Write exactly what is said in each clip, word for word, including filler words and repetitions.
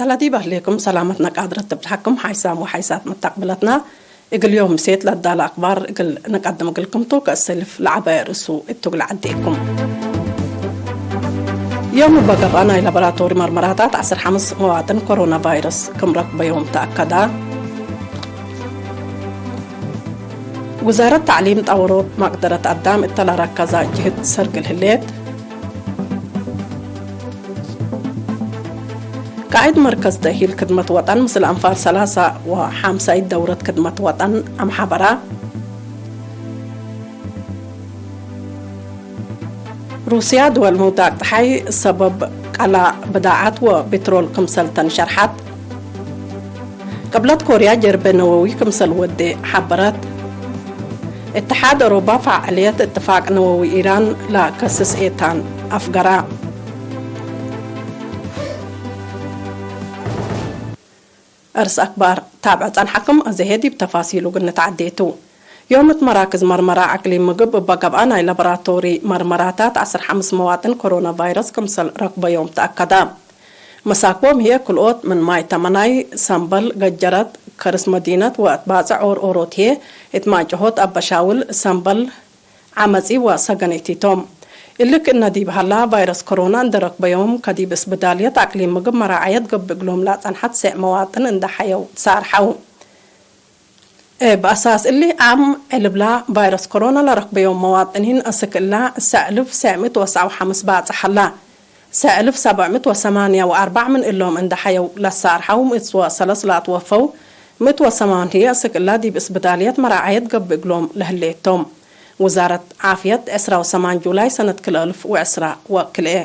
ለዲብ አህሌኩም ሰላመትነ ቃድረት ትብልሐኩም ሓይሳም ወሓይሳት መታቅብለትና። እግል ዮም ምሴት ለዳለ አክባር እግል ንቀድም እግልኩም ቱ፣ ከእሰልፍ ለዐበየ ርእሱ እቱ እግል ዐዴኩም። ዮም እበ ገብአ ናይ ላቦራቶሪ መርመራታት ዐስር ሐምስ መዋጥን ኮሮና ቫይረስ ክም ረክበዮም ተአከዳ። ውዛረት ተዕሊም ጣወሮት መቅደረት አዳም እተ ለረከዘ ጅህድ ሰርግል ህሌት። ቃይድ መርከዝ ተእሂል ክድመት ወጠን ምስል አንፋር ሰላሳ ወሐምሳይት ደውረት ክድመት ወጠን አምሐበራ። ሩስያ ድወል ምውዳቅ ጸሓይ ሰበብ ቀላ ብዳዓት ወቤትሮል ክምሰል ተን ሸርሐት። ቅብለት ኮርያ ጀርበ ነወዊ ክምሰል ወዴ ሐበረት። እትሓድ አውሮባ ፋዕዕልየት እትፋቅ ነወዊ ኢራን ለከስስ ኤታን አፍገራ። እርስ አክባር ታብዐ ጸንሐክም፣ አዜ ዲብ ተፋሲሉ እግል ንትዐዴ ቱ። ዮም እት መራክዝ መርመራ አቅሊም ምግብ እበ ገብአ ናይ ላቦራቶሪ መርመራታት ዐስር ሐምስ መዋጥን ኮሮና ቫይረስ ክምሰል ረክበዮም ተአከደ። መሳክቦም ህዬ ክልኦት ምን ማይ ተመናይ፣ ሰምበል፣ ገጀረት፣ ከርስ መዲነት ወእት ባጽዕ ኦርኦሮት ህዬ እት ማንጨሆት አበሻውል፣ ሰምበል፣ ዐመጺ ወሰገኔቲቶም። እሊ ክእነ ዲብ ሀላ፣ ቫይረስ ኮሮና እንዴ ረክበዮም፣ ከዲብ እስብዳልየት አቅሊም ምግብ መራዐየት ገብእ እግሎም ለአጸንሐት ሰዕ መዋጥን እንዴ ሐየው ትሳርሐው። እብ አሳስ እሊ፣ ዓም ዕልብላ ቫይረስ ኮሮና ለረክበዮም መዋጥኒን፣ አስክ እላ፣ ሰዕ እልፍ ሰዕ ምእት ወሰዕ ወሐምስ ባጽሕ ሀላ። ሰዕ እልፍ ሰብዕ ምእት ወሰማንያ ወአርበዕ ምን እሎም እንዴ ሐየው ለሳርሐው፣ ምእት ወሰለስ ለአትወፈው፣ ምእት ወሰማንያ አስክ እላ ዲብ እስብዳልየት መራዐየት ገብእ እግሎም ለህሌቶም። ውዛረት ዓፍየት፣ ዕስራ ወሰማን ጁላይ ሰነት ክልኤ እልፍ ወዕስራ ወክልኤ።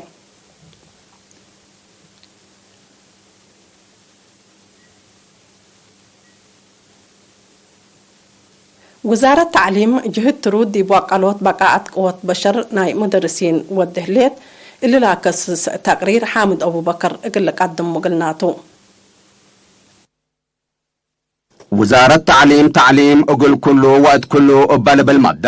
ውዛረት ተዕሊም፣ ጅህድ ትሩድ ዲብ ወቀሎት በቃአት ቅወት በሸር ናይ ሙደርሲን ወድ ህሌት እሊ ለአከስስ ተቅሪር ሓምድ አቡበከር እግል ልቀድም እግልናቱ። ውዛረት ተዕሊም፣ ተዕሊም እግል ኩሉ ወእት ኩሉ እበ ልብል መዳ፣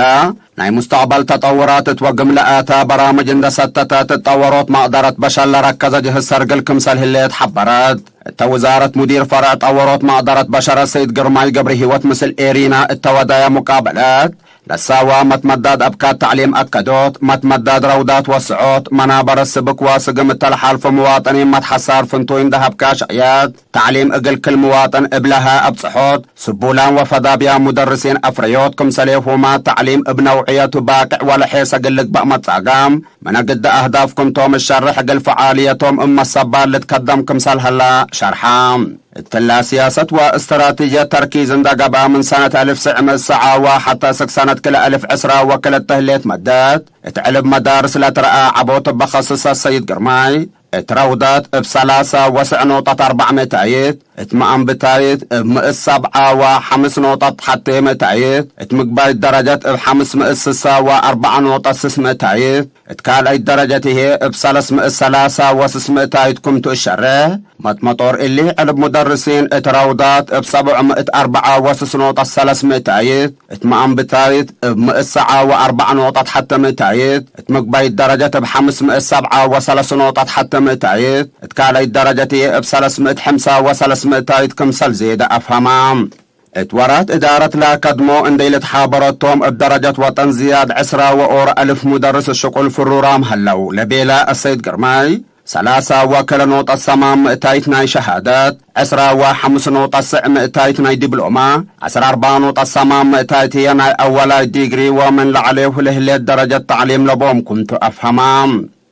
ናይ ሙስተቅበል ተጠውራት እት ወግም ለአተ በራምጅ እንደ ሰተተ ትጠወሮት መቅደረት በሸር ለረከዘ ጅህድ ሰርግል ክምሰል ህሌት ሐበረት። እተ ውዛረት ሙዲር ፈርዕ ጠወሮት መቅደረት በሸር ሰይድ ግርማይ ገብረሂወት ምስል ኤሪና እተ ወደየ ሙቃበለት፣ ለሳዋ መትመዳድ አብካት ተዕሊም አከዶት። መትመዳድ ረውዳት ወስዖት፣ መናበረት ስብክ ወስግም እተ ለሓልፎ ምዋጠኒን መትሐሳር ፍንቱይ እንደ ሀብካ ሸቅየት፣ ተዕሊም እግል ክል ምዋጠን እብ ለሀ አብጽሖት። ስቡላን ወፈዳብያ ሙደርሲን አፍረዮት፣ ክምሰሌሁመ ተዕሊም እብ ነውዕየቱ ባቅዕ ወለሔሰ እግል ልግበእ መጻጋም፣ ምነ ግደ አህዳፍ ክምቶም እሸርሕ እግል ፈዓልየቶም እብ መሰባል ልትከደም ክምሰል ሀላ ሸርሐ። እትላ ሲያሰት ወእስትራቲጅየት ተርኪዝ እንደ ገብአ፣ ምን ሰነት አልፍ ሰዕ ምእት ሰዓ ወሐተ እስክ ሰነት ክልኤ አልፍ ዕስራ ወክልተ ህሌት መደት፣ እት ዕልብ መዳርስ ለትረአ ዐቦት እበ ከስሰ ሰይድ ግርማይ፣ እት ረውዳት እብ ሰላሳ ወስዕ ኖጣት አርበዕ ምእታይት፣ እት መአንብታይት እብ ምእት ሰብዓ ወሐምስ ኖጣት ሐቴ ምእታይት፣ እት ምግባይት ደረጀት እብ ሐምስ ምእት ስሳ ወአርበዕ ኖጣት ስስ ምእታይት፣ እት ካልአይት ደረጀት ህዬ እብ ሰለስ ምእት ሰላሳ ወስስ ምእታይት ክምቱ እሸሬ። መጥመጦር እሊ ዕልብ ሙደርሲን እት ረውዳት እብ ሰብዕ ምእት አርበዓ ወስስ ኖጣት ሰለስ ምእታይት፣ እት መአንብታይት እብ ምእት ሰዓ ወአርበዕ ኖጣት ሐቴ ምእታይት፣ እት ምግባይት ደረጀት እብ ሐምስ ምእት ሰብዓ ወሰለስ ኖጣት ሐቴ ምእታይት፣ እት ካልአይት ደረጀት ህዬ እብ ሰለስ ምእት ሕምሳ ወሰለስ ምእታይት ክምሰል ዜደ አፍሀማ። እት ወራት እዳረት ለአከድሞ እንዴ ልትሓበረቶም እብ ደረጀት ወጠን ዝያድ ዕስራ ወኦሮ አልፍ ሙደርስ ሽቁል ፍሩራም ሀለው ለቤለ አሰይድ ግርማይ፣ ሰላሳ ወክለ ኖጠት ሰማን ምእታይት ናይ ሸሃደት፣ ዕስራ ወሐምስ ኖጠት ስዕ ምእታይት ናይ ዲብሎማ፣ ዐስራ አርበዕ ኖጠት ሰማን ምእታይት ህዬ ናይ አወላይ ዲግሪ ወምን ለዐሌሁ ለህሌት ደረጀት ተዕሊም ለቦም ኩንቱ አፍሀማ።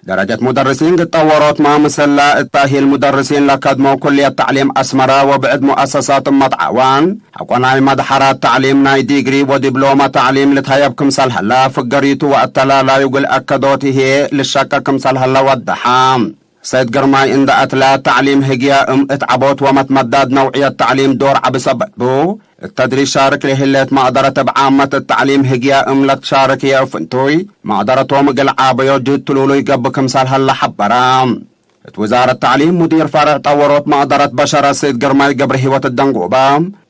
ደረጀት ሙደርሲን ግጠወሮትመ፣ ምስለ እት ተእሂል ሙደርሲን ለከድሞ ኩልየት ተዕሊም አስመረ ወብዕድ ሙአሰሳት እመትዓዋን፣ ሐቆ ናይ መድሐራት ተዕሊም ናይ ዲግሪ ወዲብሎመ ተዕሊም ልትሀየብ ክምሰል ሀለ፣ ፍገሪቱ ወአተላላዩ እግል አከዶት ህዬ ልሸቀ ክምሰል ሀለ ወደሐ። ሰይድ ግርማይ እንደ አትለ፣ ተዕሊም ህግየ እም እት ዐቦት ወመትመዳድ ነውዕየት ተዕሊም ዶር ዐቢ ሰበት ቡ። እት ተድሪስ ሻርክ ለህሌት መቅደረት እብ ዓመት እት ተዕሊም ህግየ እም ለትሻርክ ህዬ ፍንቱይ፣ መቅደረቶም እግል ዓበዮ ጅህድ ትሉሉይ ገብእ ክምሰል ሀለ ሐበረ። እት ውዛረት ተዕሊም ሙዲር ፈርዕ ጠወሮት መቅደረት በሸረት ስኢድ ግርማይ ገብረሂወት እት ደንጎበ፣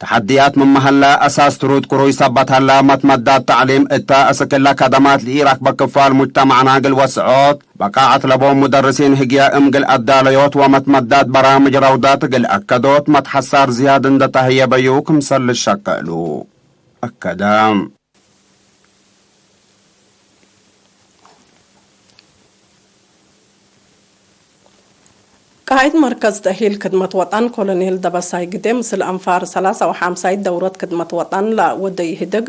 ተሐድያት ምመ ሀለ አሳስ ትሩድ ክሩይ ሰበት ሀለ፣ መትመዳት ተዕሊም እተ እስክለ ከደማት ለኢረክበ ክፋል ሙጅተማዕና እግል ወስዖት፣ በቃዐት ለቦም ሙደርሲን ህግየ እም እግል አዳለዮት ወመትመዳት በራምጅ ረውዳት እግል አከዶት መትሐሳር ዝያድ እንደ ተህየበዩ ክምሰል ልሸከ እሉ አከደ። ቃእድ መርከዝ ተእሂል ክድመት ወጠን ኮሎኔል ደበሳይ ግዴ፣ ምስል አንፋር ሰላሳ ወሐምሳይ ደውረት ክድመት ወጠን ለወደይ ህድግ፣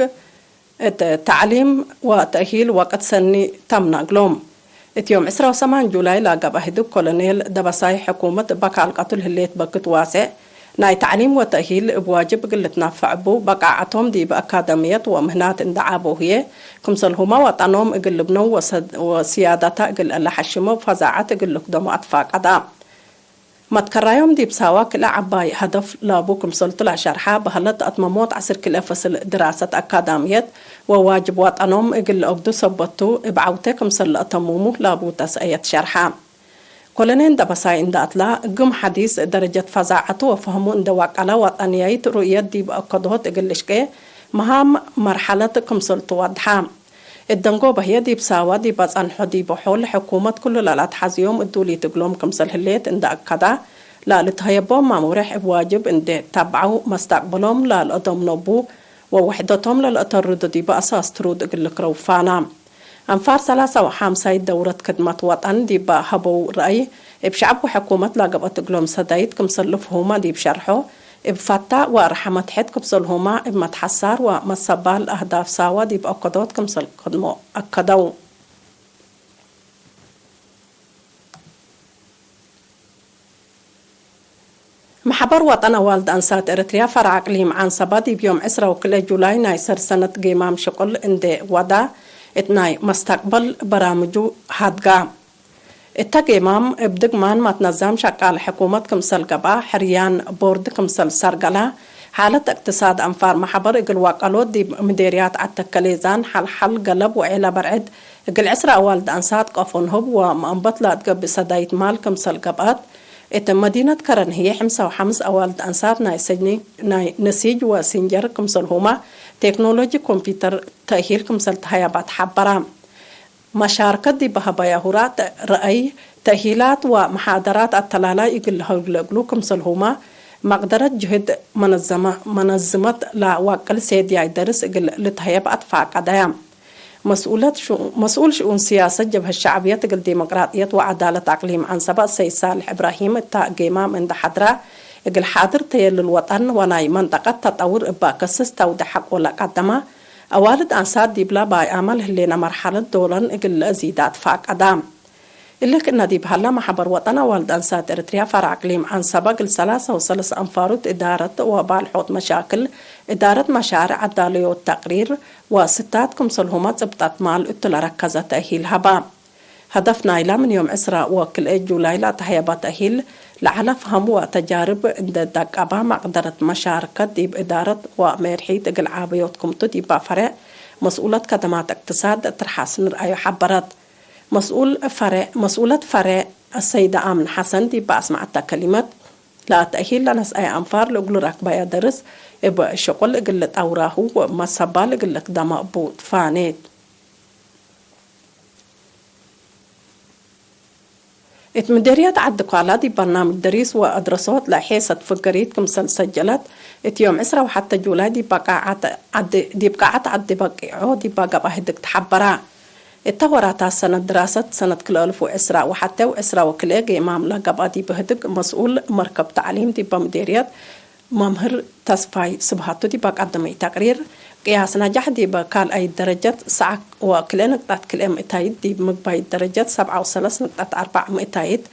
እት ተዕሊም ወተእሂል ወቅት ሰኒ ተምነ እግሎም። እት ዮም ዕስራ ወሰማን ጁላይ ለገብአ ህድግ ኮሎኔል ደበሳይ፣ ሕኩመት በካልቀቱ ለህሌት በክት ዋሴዕ፣ ናይ ተዕሊም ወተእሂል እብ ዋጅብ እግል ልትናፈዕ እቡ፣ በቃዐቶም ዲብ አካደምየት ወምህናት እንዴ ዐበው ህዬ፣ ክምሰልሁመ ወጠኖም እግል ልብነው ወሰ-፣ ወስያደተ እግል ለሐሽመው ፈዛዐት እግል ልክደሞ አትፋቀዳ። መትከራዮም ዲብ ሳዋ ክልኤ ዐባይ ሀደፍ ለቡ ክምሰልቱ ለሸርሐ በህለት፣ አትመሞት ዐስር ክልኤ ፈስል ድራሰት አካዳምየት ወዋጅብ ወጠኖም እግል ለአግዱ ሰበት ቱ፣ እብ ዐውቴ ክምሰል ለአተሙሙ ለቡ ተስአየት ሸርሐ። ኮሎኔል ደበሳይ እንደ አትላ፣ ግም ሐዲስ ደረጀት ፈዛዐቱ ወፈህሙ እንደ ዋቀለ፣ ወጠንያይት ሩእየት ዲብ አከዶት እግል ልሽቄ መሃም መርሐለት ክምሰልቱ ወድሐ። እት ደንጎበ ህዬ፣ ዲብ ሳዋ ዲብ አጸንሖ ዲብ ሖል ሕኩመት፣ ኩሉ ለለአትሐዝዮም እዱሊት እግሎም ክምሰል ህሌት እንደ አከዳ፣ ለልትሀየቦም ማሙሬሕ እብ ዋጅብ እንዴ ተብዐው፣ መስተቅበሎም ለልአዶምኖቡ ወውሕደቶም ለልአተርዱ ዲበ አሳስ ትሩድ እግል ልክረው ፋና። አንፋር ሰላሳ ወሐምሳይ ደውረት ክድመት ወጠን ዲበ ሀበው ረአይ፣ እብ ሸዐብ ወሕኩመት ለገብአት እግሎም ሰዳይት ክምሰል ልፍሁመ ዲብ ሸርሖ፣ እብ ፈታ ወአርሐመት ሕድ ክምሰልሁመ እብ መትሐሳር ወመሰባል አህዳፍ ሳዋ ዲብ አከዶት ክምሰል ከድሞ አከደው። መሕበር ወጠን አዋልድ አንሳት ኤረትርያ ፈርዕ አቅሊም ዐንሰበ ዲብ ዮም ዕስራ ወክልኤ ጁላይ ናይ ሰር ሰነት ጌማም ሽቁል እንዴ ወዳ እት ናይ መስተቅበል በራምጁ ሀድጋ። እተ ጌማም እብ ድግማን መትነዛም ሸቃል ሕኩመት ክምሰል ገብአ፣ ሕርያን ቦርድ ክምሰል ሰርገላ፣ ሓለት እቅትሳድ አንፋር መሕበር እግል ዋቀሎት ዲብ ምዴርያት ዐድ ተከሌዛን ሐልሐል ገለብ ወዔለ በርዕድ እግል ዕስራ አዋልድ አንሳት ቀፎ ንሁብ ወመአንበት ለአትገብእ ሰዳይት ማል ክምሰል ገብአት፣ እት መዲነት ከረን ህዬ ሕምሳ ወሐምስ አዋልድ አንሳት ናይ ሰጅኒ ናይ ነሲጅ ወሲንጀር ክምሰልሁመ ቴክኖሎጂ ኮምፒተር ተእሂል ክምሰል ተሀያባት ሐበራ። መሻርከት ዲብ ሀበያ ሁራት ረአይ፣ ተእሂላት ወመሓደራት አተላላይ እግል ለሀግለ እግሉ ክምሰልሁመ መቅደረት ጅህድ መነዘመ-፣ መነዝመት ለዋቅል ሴድያይ ደርስ እግል ልትሀየብ አትፋቀደያ። መስኡለት ሽኡ-፣ መስኡል ሽኡን ስያሰት ጀብሀት ሸዕብየት እግል ዲሞቅራጥየት ወዐዳለት አቅሊም ዐንሰበ ሰይድ ሳልሕ እብራሂም እተ ጌማም እንደ ሐድራ፣ እግል ሓድር ተየልል ወጠን ወናይ መንጠቀት ተጠውር እበ ከስስ ተውደ ሐቆ ለቀደመ፣ አዋልድ አንሳት ዲብላ ባይአመ ለህሌነ መርሐለት ዶለን እግል ለአዚዳ ትፋቀዳ። እሊ ክእነ ዲብ ሀላ፣ መሕበር ወጠን አዋልድ አንሳት ኤረትርያ ፈርዕ አቅሊም ዐንሰበ እግል ሰላሳ ወሰለስ አንፋሩት እዳረት ወባልሖት መሻክል እዳረት መሻርዕ ዐዳለዮት ተቅሪር ወስታት ክምሰልሁመ ጽብጠት ማል እቱ ለረከዘ ተእሂል ሀባ። ሀደፍ ናይላ ምን ዮም ዕስራ ወክልኤ ጁላይ ለአተሀየበ ተእሂል ለዐለ ፈሀም ወተጃርብ እንዴ ደቀበ፣ መቅደረት መሻርከት ዲብ እዳረት ወሜርሒት እግል ዓበዮት ክምቱ ዲባ ፈሬዕ መስኡለት ከደማት እቅትሳድ ትርሓስ ንርአዩ ሐበረት። መስኡል ፈሬዕ፣ መስኡለት ፈሬዕ አሰይደ አምን ሐሰን ዲባ አስመዐተ ከሊመት፣ ለአተእሂል ለነስአየ አንፋር ለእግሉ ረክበየ ደርስ እብ ሽቁል እግል ልጠውራሁ ወመሰባል እግል ልክደመ እቡ ትፋኔት። እት ምዴርየት ዐዲ ኳላ ዲብ በርናምጅ ደሪስ ወአድረሶት ለሔሰት ፍገሪት ክምሰል ሰጀለት፣ እት ዮም ዕስራ ወሐተ ጁላይ ዲብ ቃዐት ዐዲ፣ ዲብ ቃዐት ዐዲ በቂዖ ዲባ ገብአ ህድግ ተሐበራ። እተ ወራታት ሰነት ድራሰት ሰነት ክልኤ አልፍ ወዕስራ ወሐቴ ወዕስራ ወክልኤ ጌማም ለገብአ ዲብ ህድግ መስኡል መርከብ ተዕሊም ዲበ ምዴርየት መምህር ተስፋይ ስብሃቱ ዲብ አቀደመዩ ተቅሪር፣ ቅያስ ነጃሕ ዲብ ካልአይት ደረጀት ሰዓ ወክልኤ ንቅጠት ክልኤ ምእታይት፣ ዲብ ምግባይት ደረጀት ሰብዓ ወሰለስ ንቅጠት አርበዕ ምእታይት፣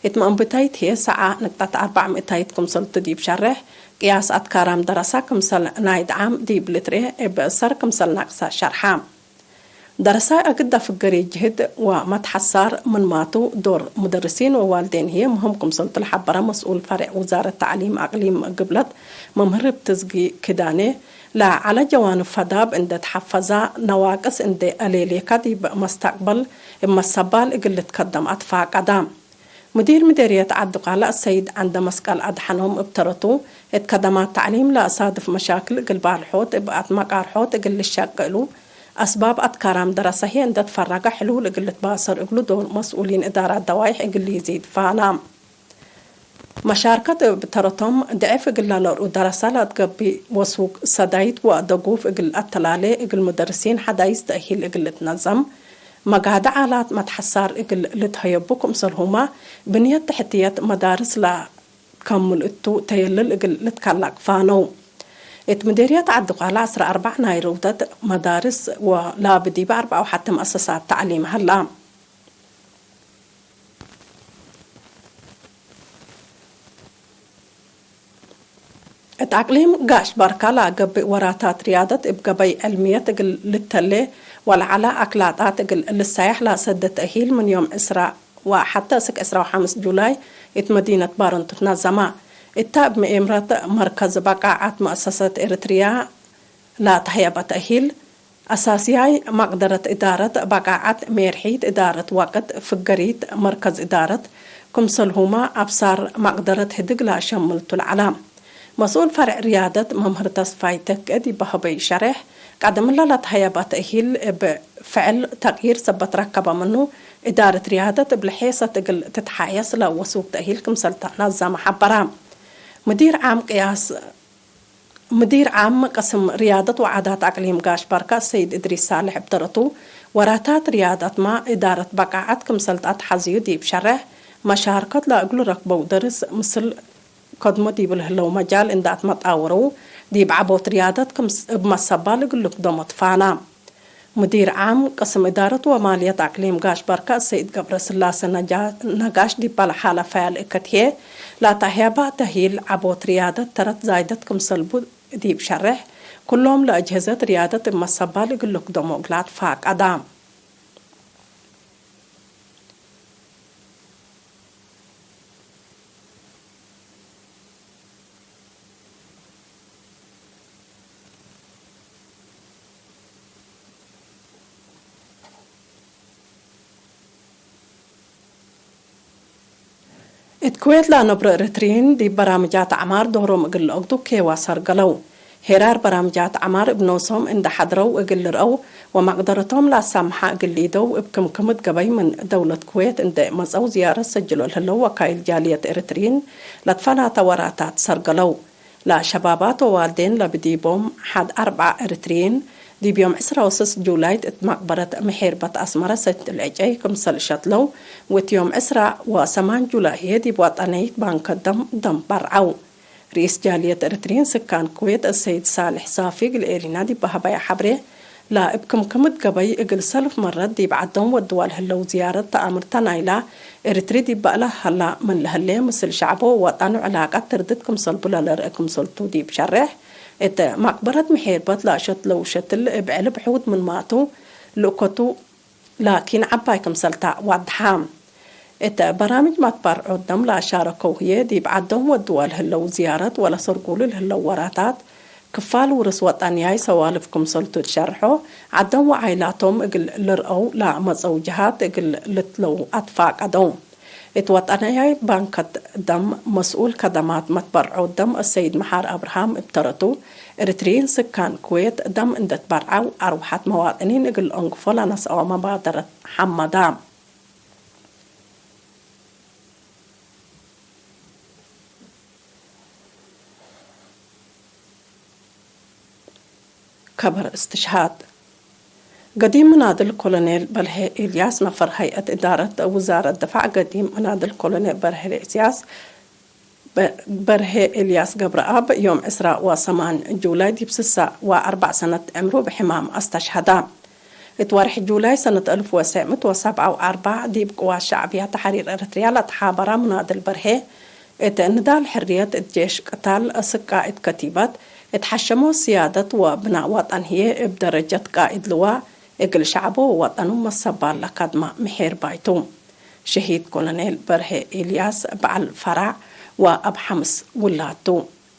እት መአንብታይት ህዬ ሰዓ ንቅጠት አርበዕ ምእታይት ክምሰልቱ ዲብ ሸሬሕ፣ ቅያስ አትካራም ደረሳ ክምሰል ናይድ ዓም ዲብ ልትርኤ እብ ሰር ክምሰል ናቅሰ ሸርሐ። ደረሳይ አግደ ፍገሪ ጅህድ ወመትሐሳር ምንማቱ፣ ዶር ሙደርሲን ወዋልዴን ህዬ ምህም ክምሰልቱ ለሐበረ መስኡል ፈሬዕ ውዛረት ተዕሊም አቅሊም ግብለት መምህር እብ ትዝጊ ክዳኔ፣ ለዐለ ጀዋንብ ፈዳብ እንዴ ተሐፈዛ፣ ነዋቅስ እንዴ አሌሌካ ዲብ መስተቅበል እብ መሰባል እግል ልትከደም አትፋቀዳ። ሙዲር ምዴርየት ዐዲ ቃልዕ ሰይድ ዐንደ መስቀል አድሐኖም እብ ተረቱ፣ እት ከደማት ተዕሊም ለአሳድፍ መሻክል እግል ባልሖት እብ አትመቃርሖት እግል ልሸቅ እሉ፣ አስባብ አትካራም ደረሰ ህዬ እንደ ትፈረገ ሕሉል እግል ልትባሰር እግሉ ዶር መስኡሊን እዳራት ደዋይሕ እግል ሊዚድ ፋና። መሻርከት እብ ተረቶም፣ ድዕፍ እግል ለለርኡ ደረሰ ለአትገቢ ወሱግ ሰዳይት ወደጉፍ እግል አተላሌ፣ እግል ሙደርሲን ሐዳይስ ተእሂል እግል ልትነዘም፣ መጋደ ዓላት መትሐሳር እግል ልትሀየቡ፣ ክምሰልሁመ ብንየት ተሕትየት መዳርስ ለከምል እቱ ተየልል እግል ልትከለቅ ፋነው። እት ምዴርየት ዐዲ ቃልዕ ዐስር አርበዕ ናይ ርውተት መዳርስ ወላብ ዲበ አርበዕ ወሐቲ መአሰሳት ተዕሊም ሀላ። እት አቅሊም ጋሽ ባርካ ለገብእ ወራታት ርያደት እብ ገበይ ዕልምየት እግል ልተሌ ወለዐለ አክላጣት እግል ልሳየሕ ለሰደ ተእሂል ምን ዮም ዕስራ ወሐተ እስክ ዕስራ ወሐምስ ጁላይ እት መዲነት ባረንቱ ትነዘመ። እተ እብ መኤምረት መርከዝ በቃዓት መአሰሰት ኤረትርያ ለተህየበ ተእሂል፣ አሳስያይ መቅደረት እዳረት በቃዓት፣ ሜርሒት እዳረት ወቅት፣ ፍገሪት መርከዝ እዳረት፣ ክምሰልሁመ አብሳር መቅደረት ህድግ ለአሸምል ቱ ለዐለ። መስኡል ፈርዕ ርያደት መምህር ተስፋይ ተክእ ዲብ ሀበዩ ሸሬሕ፣ ቀደምለ ለተሀየበ ተእሂል እብ ፍዕል ተቅይር ሰበት ረከበ ምኑ፣ እዳረት ርያደት እብ ለሔሰት እግል ትትሓየስ ለወሱግ ተእሂል ክምሰል ተነዘመ ሐበረ። ሙዲር ዓም ቅያስ፣ ሙዲር ዓም ቅስም ርያደት ወዓዳት አቅሊም ጋሽ ባርካ ሰይድ እድሪስ ሳልሕ እብ ተረቱ፣ ወራታት ርያደትመ እዳረት በቃዐት ክምሰል ተአትሐዝዩ ዲብ ሸሬሕ፣ መሻርከት ለእግሉ ረክበው ደርስ ምስል ከድሞ ዲብ ለህለው መጃል እንደ አትመጣወረው፣ ዲብ ዐቦት ርያደት ክም እብ መሰባል እግል ልክደሞ ትፋና። ሙዲር ዓም ቅስም እዳረት ወማልየት አቅሊም ጋሽ ባርካ ሰይድ ገብረስላሴ ነጃ-፣ ነጋሽ ዲበ ለሓለፈያ ልእከት ህዬ፣ ለአተህያባ ተህይል ዐቦት ርያደት ተረት ዛይደት ክምሰል ቡ ዲብ ሸሬሕ፣ ኩሎም ለአጅህዘት ርያደት እብ መሰባል እግል ልክደሞ እግል አትፋቀዳ። እት ኩዌት ለአነብሮ ኤረትርዪን ዲብ በራምጃት ዐማር ዶሮም እግል ለአግዱ ኬዋ ሰርገለው። ሄራር በራምጃት ዐማር እብ ኖሶም እንደ ሐድረው እግል ልርአው ወመቅደረቶም ለአሳምሐ እግል ሊደው እብ ክምክምት ገበይ ምን ደውለት ኩዌት እንደ መጸው ዝያረት ሰጅሎ ለህለው ወካይል ጃልየት ኤረትርዪን ለትፈላተ ወራታት ሰርገለው። ለሸባባት ወዋልዴን ለብዲቦም ሐድ አርበዓ ኤረትርዪን ዲብ ዮም ዕስራ ወስስ ጁላይ እት መቅበረት ምሔርበት አስመረ ሰጅድ ልዕጨይ ክምሰል ሸትለው፣ ወእት ዮም ዕስራ ወሰማን ጁላይ ህዬ ዲብ ወጠነይት ባንከ ደም ደም በርዐው። ርኢስ ጃልየት ኤረትርዪን ስካን ኩዌት አሰይድ ሳልሕ ሳፊ እግል ኤሪና ዲብ ሀበያ ሐብሬ፣ ለእብ ክምክምት ገበይ እግል ሰልፍ መረት ዲብ ዐዶም ወድዋ ለህለው ዝያረት ተአምርተ ናይላ ኤረትሪ ዲብ በእለ ሀላ ምን ለህሌ፣ ምስል ሸዕቡ ወወጠኑ ዕላቀት ትርድት ክምሰልቡ ለልርእ ክምሰልቱ ዲብ ሸሬሕ፣ እት መቅበረት ምሔርበት ለአሸትለው ሸትል እብ ዕልብ ሑድ ምንማቱ ልእኮቱ ላኪን ዐባይ ክምሰልታ ዋድሐ። እተ በራምጅ መትበርዖት ደም ለአሻረከው ህዬ፣ ዲብ ዐዶም ወድዋ ለህለው ዝያረት ወለሰርጉሉ ለህለው ወራታት፣ ክፋል ውርስ ወጠንያይ ሰዋልፍ ክምሰልቱ ትሸርሖ፣ ዐዶም ወዓይላቶም እግል ልርአው ለመጸው ጀሃት እግል ልትለው አትፋቀደው። እት ወጠንያይ ባንከት ደም መስኡል ከደማት መትበርዖት ደም አሰይድ መሓር አብርሃም እብ ተረቱ፣ ኤረትርዪን ስካን ኩዌት ደም እንደ ትበርዐው አርወሐት መዋጥኒን እግል ለአንግፎ ለነስአወ መባደረት ሐመዳ። ከበር እስትሽሃድ። ገዲም ምናድል ኮሎኔል በርሄ ኤልያስ ነፈር ሀይአት እዳረት ውዛረት ድፋዕ ገዲም ምናድል ኮሎኔል በርሄ ኤልያስ በ-፣ በርሄ ኤልያስ ገብረአብ ዮም ዕስራ ወሰማን ጁላይ ዲብ ስሳ ወአርበዕ ሰነት ዕምሩ ብሕማም አስተሽሀዳ። እት ወርሕ ጁላይ ሰነት አልፍ ወትሰዕ ምእት ወሰብዓ ወአርበዕ ዲብ ቅዋት ሸዕብያ ተሕሪር ኤረትርያ ለተሓበረ ምናድል በርሄ፣ እት ንዳል ሕርየት እት ጄሽ ቅታል ስቃ እት ከቲበት፣ እት ሐሸሞ ስያደት ወብናእ ወጠን ህዬ እብ ደረጀት ቃኢድ ልዋእ እግል ሸዕቡ ወወጠኑ መሰባል ለከድመ ምሔርባይ ቱ። ሸሂድ ኮሎኔል በርሄ ኤልያስ በዐል ፈራዕ ወአብ ሐምስ ውላድ ቱ።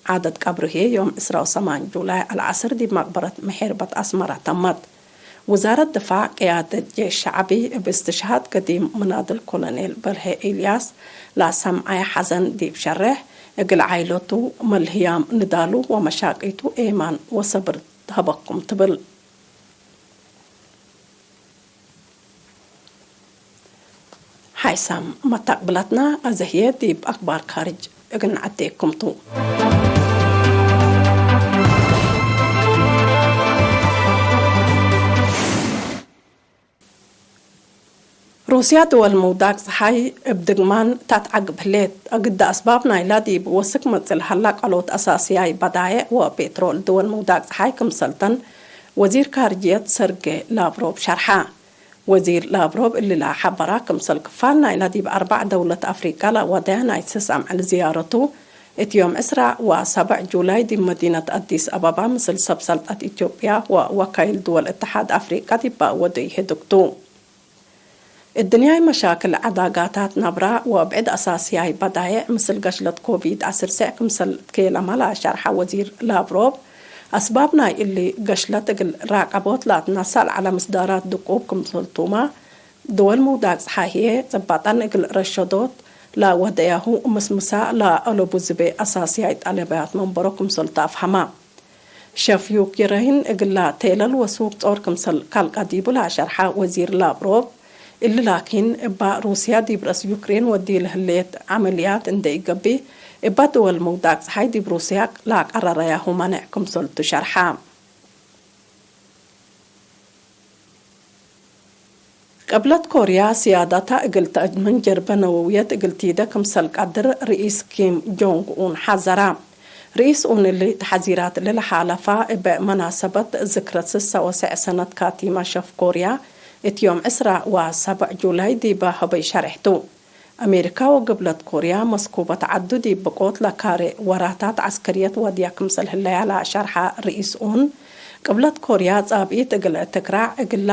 ዓደት ቀብሩ ህዬ ዮም ዕስራ ወሰማን ጁላይ አልዐስር ዲብ መቅበረት ምሔርበት አስመረ ተመት። ውዛረት ድፋዕ ቅያደት ጄሽ ሸዕቢ እብ እስትሽሃድ ገዲም ምናድል ኮሎኔል በርሄ ኢልያስ ለአሰምዐየ ሐዘን ዲብ ሸሬሕ፣ እግል ዓኢለቱ መልህያም ንዳሉ ወመሻቂቱ ኤማን ወሰብር ሀበኩም ትብል። ሓይሳም መታቅብላትና፣ አዘ ህዬ ዲብ አክባር ካርጅ እግል ነዐዴኩም ቱ። ሩስያ ድወል ምውዳቅ ጸሓይ እብ ድግማን ተአትዐግብ ህሌት። እግደ አስባብ ናይላ ዲብ ወስክ መጽእ ለሀላ ቀሎት አሳስያይ በዳይዕ ወፔትሮል ድወል ምውዳቅ ጸሓይ ክምሰልተን ወዚር ካርጅየት ሰርጌ ላቭሮቭ ሸርሐ። ወዚር ላቭሮቭ እሊ ለሐበራ ክምሰል ክፋል ናይላ ዲብ አርበዕ ደውለት አፍሪቀ ለአወደየ ናይ ስስ አምዕል ዝያረቱ፣ እት ዮም ዕስራ ወሰብዕ ጁላይ ዲብ መዲነት አዲስ አበባ ምስል ሰብ ሰልጠት ኢትዮጵያ ወወካይል ድወል እትሓድ አፍሪቀ ዲብ ወደዩ ህድግ ቱ። እድንያይ መሻክል ዐዳጋታት ነብራ ወብዕድ አሳስያይ በዳይዕ ምስል ገሽለት ኮቪድ ዐስር ስዕ ክምሰል ትኬለመ ለሸርሐ ወዚር ላቭሮቭ፣ አስባብ ናይ እሊ ገሽለት እግል ራቀቦት ለአትነሰእ ለዐለ ምስዳራት ድቁብ ክምሰልቱመ፣ ድወል ምውዳቅ ጸሓይ ህዬ ጽባጠን እግል ረሸዶት ለወደያሁ ምስምሳ ለአለቡ ዝቤ አሳስያይ ጠለብያት መንበሮ ክምሰልቱ አፍሀመ። ሸፍ ዩክሬን እግላ ቴለል ወሱቅ ጾር ክምሰል ካልቃ ዲቡ ለአሸርሐ ወዚር ላቭሮቭ፣ እሊ ላኪን እባ ሩስያ ዲብ ረአስ ዩክሬን ወዲ ለህሌት ዐመልያት እንዴ ኢገብእ፣ እባ ድወል ምውዳቅ ጸሓይ ዲብ ሩስያ ለአቀረረያሁ መኔዕ ክምሰልቱ ሸርሐ። ቅብለት ኮርያ፣ ስያዳታ እግል ተአጅምን ጀርበ ነወውየት እግል ቲደ ክምሰል ቀድር ርኢስ ኪም ጆንግ ኡን ሐዘራ። ርኢስ ኡን እሊ ተሐዚራት ለለሓለፋ እበ መናሰበት ዝክረት ስሳ ወሰዕ ሰነት ካቲመ ሸፍ ኮርያ፣ እት ዮም ዕስራ ወሰብዕ ጁላይ ዲበ ሀበይ ሸሬሕ ቱ። አሜሪካ ወግብለት ኮርያ መስኩበት ዐዱ ዲብ ብቆት ለካሬ ወራታት ዐስከርየት ወድያ ክምሰል ህለያ ለሸርሐ ርኢስ ኡን፣ ቅብለት ኮርያ ጻብኢት እግል ትክራዕ እግላ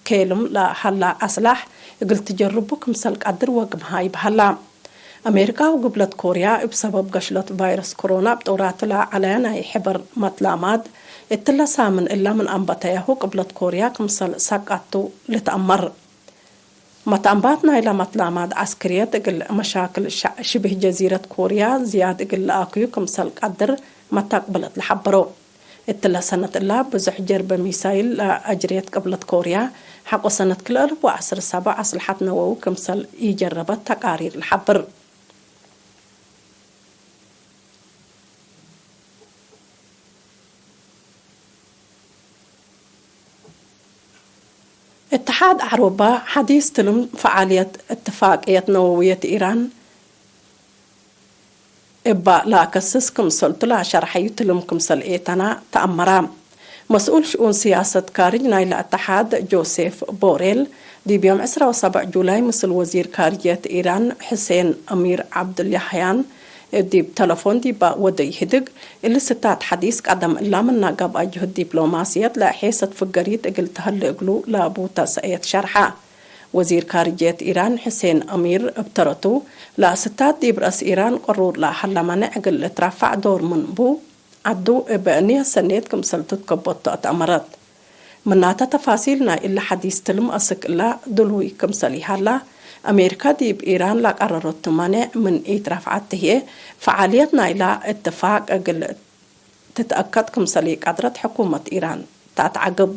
ኬልም ለሀላ አስላሕ እግል ትጀርቡ ክምሰል ቀድር ወግምሃ ይበሀላ። አሜሪካ ወግብለት ኮርያ እብ ሰበብ ገሽለት ቫይረስ ኮሮና እብ ጦራቱ ለዐለ ናይ ሕበር መትላማድ፣ እትለ ሳምን እላ ምን አንበተያሁ ቅብለት ኮርያ ክምሰል ሰቃቱ ልትአመር። መትአንባት ናይለ መትላማድ ዐስክርየት እግል መሻክል ሸ-፣ ሽብህ ጀዚረት ኮርያ ዝያድ እግል ለአክዩ ክምሰል ቀድር መታቅብለት ለሐበሮ። እትለ ሰነት እላ ብዙሕ ጀርበ ሚሳይል ለአጅርየት ቅብለት ኮርያ፣ ሐቆ ሰነት ክልኤ አልፍ ወዐስር ሰበዕ አስልሐት ነወዊ ክምሰል ኢጀረበት ተቃሪር ለሐብር። እትሓድ አዕሮባ ሐዲስ ትልም ፈዓልየት እትፋቅየት ነወውየት ኢራን እባ ለአከስስ ክምሰልቱ ለአሸርሐዩ ትልም ክምሰል ኤተና ተአመራ። መስኡል ሽኡን ስያሰት ካርጅ ናይለ እትሓድ ጆሴፍ ቦሬል ዲብ ዮም ዕስራ ወሰብዕ ጁላይ ምስል ወዚር ካርጅየት ኢራን ሕሴን አሚር ዐብዱልያህያን ዲብ ተለፎን ዲበ ወደዩ ህድግ፣ እሊ ስታት ሐዲስ ቀደም እላ ምና ገብአ ጅሁድ ዲፕሎማስየት ለሔሰት ፍገሪት እግል ተሀሌ እግሉ ለቡተ ሰእየት ሸርሐ። ወዚር ካርጅየት ኢራን ሕሴን አሚር እብ ተረቱ፣ ለስታት ዲብ ረአስ ኢራን ቅሩር ለሀለ መነዕ እግል ልትረፈዕ ዶር ምን ቡ፣ ዐዱ እብ ንየት ሰኔት ክምሰል ትትከቦቶ አትአመረት። ምናተ ተፋሲል ናይ እሊ ሐዲስ ትልም አስክ እላ ድሉይ ክምሰል ይሀላ፣ አሜሪካ ዲብ ኢራን ለቀረረቱ መኔዕ ምን ኢትረፍዐት ህዬ፣ ፈዓልየት ናይላ እትፋቅ እግል ትትአከድ ክምሰል ኢቀድረት ሕኩመት ኢራን ተአትዐግብ።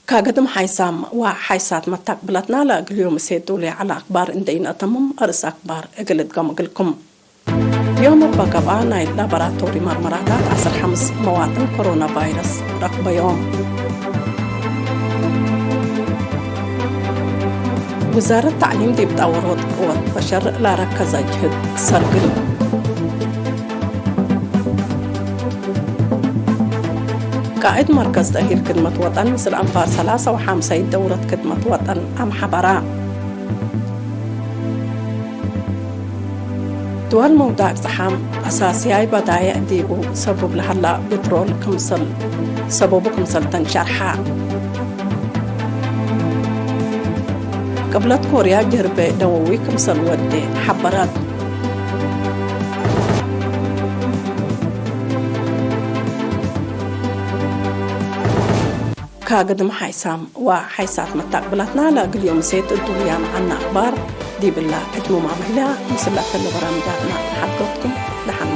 ካገድም ሓይሳም ወሓይሳት መታቅብለትና ለእግል ዮም እሴ ዶል ዐለ አክባር እንዴ ኢነአተምም፣ አርእስ አክባር እግል እድገም እግልኩም። ዮም እበ ገብአ፣ ናይ ላቦራቶሪ መርመራታት ዐስር ሐምስ መዋጥን ኮሮና ቫይረስ ረክበዮም። ውዛረት ተዕሊም ዲብ ጠወሮት ቅወት በሸር ለረከዘ ጅህድ ሰርግል። ቃእድ መርከዝ ተእሂል ክድመት ወጠን ምስል አንፋር ሰላሰ ወሐምሳይ ደውረት ክድመት ወጠን አምሐበራ። ድወል መውዳቅ ጸሓም አሳስያይ በዳይዕ ዲቡ ሰቡብ ለሀላ ብትሮል ክምሰል፣ ሰበቡ ክምሰል ተን ሸርሐ። ቅብለት ኮርያ ጀርበ ደወዊ ክምሰል ወዴ ሐበረት። አግድም ሓይሳም ወሓይሳት መታቅብላትና ለእግል ዮም ምሴት እዱልያም ዐና አክባር ዲብላ ዕድሙማም ህለ። ምስል ለከለ በራምጃትና ተሓድጎትኩም ደሐን።